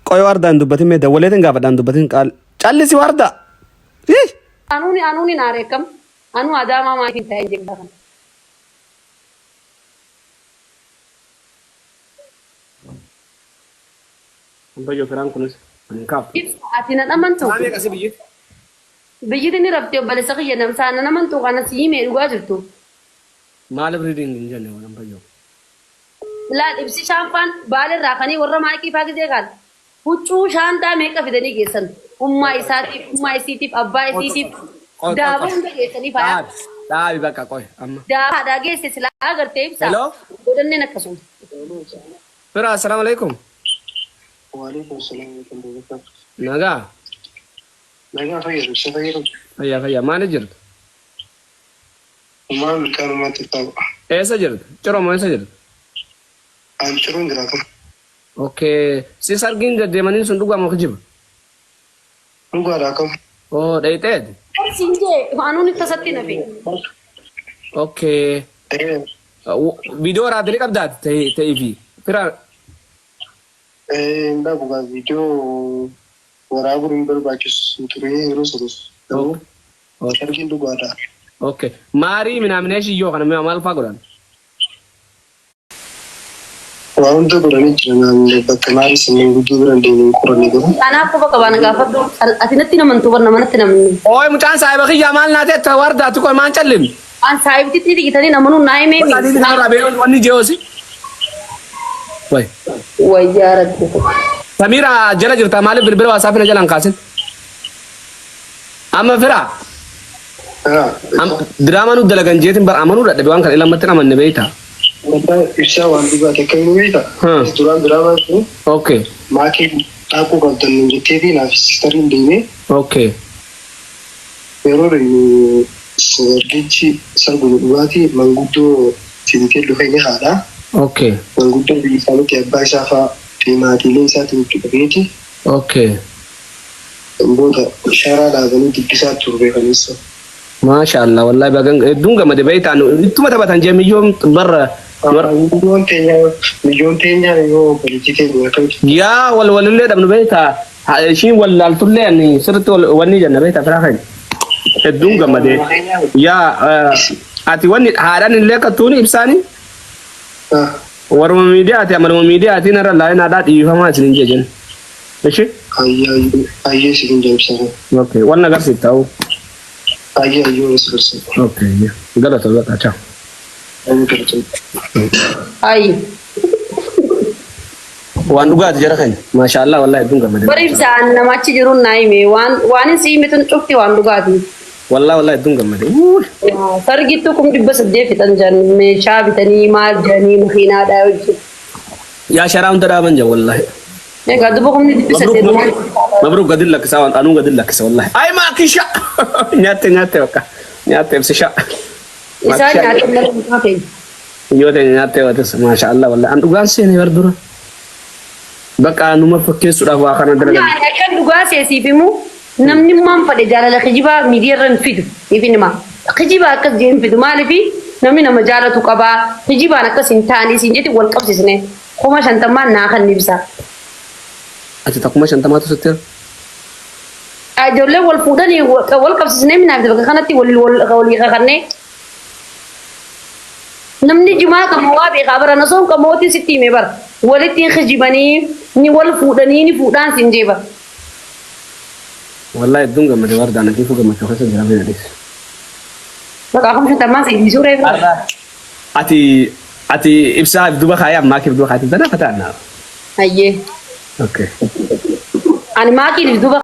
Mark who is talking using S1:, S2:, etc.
S1: Qoy wardaa hin dubbatin mee dawwaleetiin gaafadha hin dubbatin qaal. Callisi wardaa. Ih!
S2: Anuuni anuuni naa reekkam anuu adaamaa maaliif hin ta'in jedha kana.
S1: Bayyoo firaan kunis hin kaaftu.
S2: Ibsa ati nan amantu.
S1: Saa meeqa si biyyiti?
S2: Biyyiti ni rafti obbolessa kiyya namsaa nan amantu kana si himee dhugaa jirtu.
S1: Maaliif reading hin jenne waan bayyoo?
S2: Laal ibsi shaanfaan baalerraa kanii warra maayikii faa gizee kaan huccuu shaanxaa meeqa fidanii geessan ummaa isaatiif ummaa isiitiif abbaa isiitiif
S1: Qoy qoy
S2: daaboo
S1: qoy.
S2: hunda geessanii faaya
S1: Dhaabi dhaabi bakka qoy amma.
S2: daabaa haadhaa geesse silaa agartee ibsaa
S1: Hello.
S2: godhanneen akkasuma.
S1: Fira assalaamu alaikum.
S3: Waalaikum salam warahmatullahi wabarakatuh.
S1: Nagaa.
S3: Nagaa fayyadu, isa fayyadu.
S1: Fayyaa fayyaa maali jirtu?
S3: Umaa milkaanummaatti ta'u.
S1: Eessa jirta? Ciroo moo eessa jirta?
S3: An ciruun jiraatu.
S1: Okay. Si sargiin deddeemaniin sun dhugaa moo kijiba?
S3: Dhugaadha akkam.
S1: Oh, dhayxeeti.
S2: Siin jee anuun tasatti nafe.
S1: Okay.
S3: Eh,
S1: Viidiyoo waraabdanii qabdaati ta'ee fi fira
S3: eh, hin dhabu gaa viidiyoo waraabuun hin barbaachisu ture yeroo sanis. Garuu sargiin dhugaadha.
S1: Okay. Maarii minaaminee yoo kana maal fa'aa godhan?
S3: Waa hunda godhanii jiran bakka maarii sannan guddoo bira hin deemin qoranii garuu.
S2: Kanaaf qofa qabaan gaafadhu ati natti namantu barna manatti namni.
S1: Ooy mucaan saahiba kiyyaa maal naa ta'e wardaatu qoy maan callim.
S2: An saahibtitti dhiqitanii namanuu naa himee
S1: Gosa adiitiin kanarraa beeku wanni jeewosi. Way.
S2: Wayyaa rabbi.
S1: Samiira jala jirta maaliif bilbila waasaapii na jalaan kaasin? Amma fira diraamaa nu dalagan jeetiin bar amanuu dadhabe waan kana ilammatti hin amanne beekta.
S3: Ibsaa waan dhugaati akka inni beekta. Duraan diraamaan sun
S1: Okay.
S3: maakii dhaaquu qabdan nuun jettee fi naaf sistariin deemee
S1: Okay.
S3: yeroo inni sargichi sarguma dhugaatii manguddoo fidatee dhufe ni haadha.
S1: Okay.
S3: Manguddoo biyya isaaniitti abbaa isaa fa'aa fi maatiilee isaatiin itti dhufeeti.
S1: Okay.
S3: Booda shaaraa dhaabanii dubbisaa turre kaleessa.
S1: Maasha Allah wallahi bagan hedduun gammade beektaa ittuma taphatan jee miyyoon barra
S3: Miyyoon teenyaa miyyoon teenyaa yoo obboleettii teenya akkamitti
S1: yaa wal walillee dhabnu beektaa ishiin wallaaltullee ani sirriitti wanni jenna beektaa firaa keenya hedduun gammade yaa ati wanni haadhaan illee akka tuuni ibsaani waruma miidiyaati amaluma miidiyaatiin irra laalin haadhaa dhiifamaa isin hin jejen ishi
S3: ayyee isin jaamsaa.
S1: Okay wanna agarsiifta ta'uu
S3: Ayyee ayyee wal sirreessa.
S1: Okay galata galata ciao.
S3: Ayyee galata.
S2: Ayi.
S1: Waan dhugaati jara keenya. Maashaallah wallahi hedduun gammade.
S2: Bari ibsaan nama achi jiruun naa hime waan waan hin siime tun cufti waan dhugaati.
S1: Wallahi wallahi hedduun gammade. Wuuy.
S2: Sargittuu 800,000 fixan jedhan meeshaa bitanii maal jedhanii makiinaadhaa hojii.
S1: Yaa sharaa hunda dhaaban jira wallahi.
S2: Egaa duba 800,000 maal?
S1: Mabruuk gadi lakkisa waan anuu gadi lakkisa wallahi. Ay maakisha. Nyaatte nyaatte bakka. Nyaatte ibsisha.
S2: Isaan nyaatan malee mucaa keenya.
S1: Yoo ta'e nyaatte waatis maashaallah wallahi. An dhugaan seene bar dura. Bakka numa fakkeessuudhaaf waa kana dalagan.
S2: Ani akkan dhugaa seesiif himu namni maan fadhe jaalala kijibaa miidiyaa irra hin fidu. Ifin hima. Kijibaa akkas jee hin fidu. Maaliif namni nama jaalatu qabaa kijibaan akkas hin taane isin jetti wal qabsisne 50,000 naa kan ibsa.
S1: Ati ta 50,000tu sitti jira.
S2: Ijoolleen wal fuudhanii wal qabsisnee minaaf bakka kanatti wal walii kakannee. Namni jimaa qabu waa beekaa bara osoo hin qabootiin sitti hime bara walitti hin kijibanii ni wal fuudhanii ni fuudhaan siin jee bara.
S1: Wallahi hedduun gammade wardaan atiifuu gammachuu keessa jira mee dhis.
S2: Bakka 50,000 si dhiisuu reefu.
S1: Har'a ati ati ibsaa duba kaayee ammaa kee duba kaayee dana fataa naa.
S2: Hayyee.
S1: Okay.
S2: Ani maakiin duba.